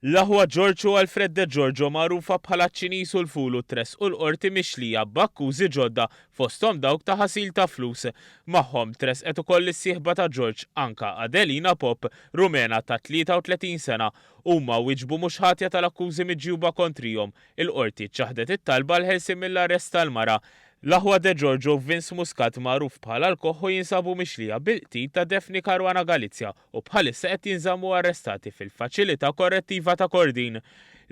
L-aħwa George u Alfred De Giorgio magħrufa bħala ċ-Ċiniż u l-Fulu tressqu l-Qorti mixlija b'akkużi ġodda fosthom dawk ta' ħasil ta' flus. Magħhom tressqet ukoll is-sieħba ta' George, anka Adelina Pop, Rumena ta' 33 sena. Huma wieġbu mhux ħatja tal-akkużi miġjuba kontrihom. Il-Qorti ċaħdet it-talba għall-ħelsien mill-arrest tal-mara. L-aħwa De Giorgio u Vince Muscat magħruf bħala l-Koħħu jinsabu mixlija bil-qtil ta' Daphne Caruana Galizia u bħalissa qed jinżammu arrestati fil-Faċilità Korrettiva ta' Kordin.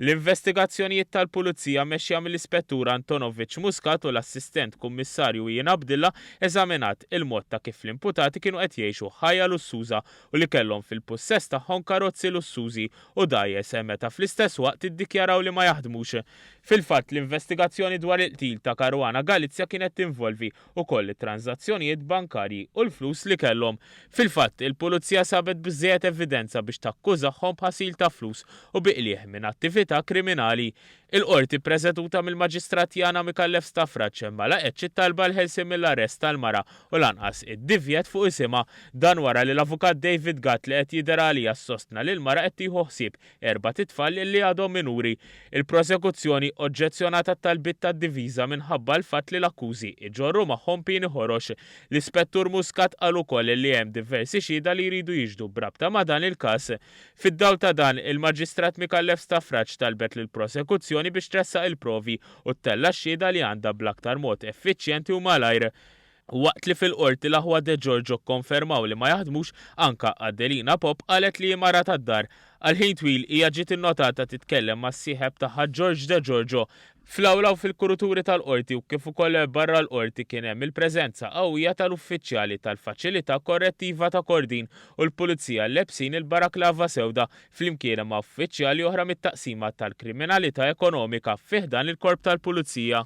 L-investigazzjonijiet tal-Pulizija mmexxija mill-Ispettur Antonovich Muscat u l-Assistent Kummissarju Ian Abdilla eżaminat il-mod ta' kif l-imputati kienu qed jgħixu ħajja lussuża u li kellhom fil-pussess tagħhom karozzi lussużi u dgħajjes meta fl-istess waqt iddikjaraw li ma jaħdmux. Fil-fatt, l-investigazzjoni dwar il-qtil ta' Caruana Galizia kienet tinvolvi ukoll it-tranżazzjonijiet bankarji u l-flus li kellhom. Fil-fatt, il-Pulizija sabet biżżejjed evidenza biex takkużahom b'ħasil ta' flus u bi qligħ minn attività kriminali. Il-Qorti ppreseduta mill-Maġistrat Yana Micallef Stafrace ma laqgħetx it-talba għall-ħelsien mill-arrest tal-mara u lanqas id-divjet fuq isimha. Dan wara li l-Avukat David Gatt li qed jidher għaliha sostna li l-mara qed tieħu ħsieb erbat itfal li għadhom minuri. Il-prosekuzzjoni oġġezzjonat għat-talbiet tad-diviża minħabba l-fatt li l-akkużi iġorru magħhom pieni ħorox. L-Ispettur Muscat qal ukoll li hemm diversi xhieda li jridu jixhdu b'rabta ma' dan il-każ. Fid-dawl ta' dan, il-Maġistrat Micallef Stafrace talbet lill-prosekuzzjoni biex tressaq il-provi u ttella' x-xhieda li għandha bl-aktar mod effiċjenti u malajr. Waqt li fil-Qorti l-aħwa De Giorgio kkonfermaw li ma jaħdmux, anka Adelina Pop qalet li hi mara tad-dar. Għal ħin twil hija ġiet innotata titkellem mas-sieħeb tagħha George De Giorgio. Fl-awla u fil-kuruturi tal-Qorti u kif ukoll barra l-Qorti kien hemm il-preżenza qawwija tal-uffiċjali tal-Faċilità Korrettiva ta' Kordin u l-Pulizija lebsin il-baraklava sewda flimkien ma' uffiċjali oħra mit-Taqsima tal-Kriminalità Ekonomika fi ħdan il-Korp tal-Pulizija.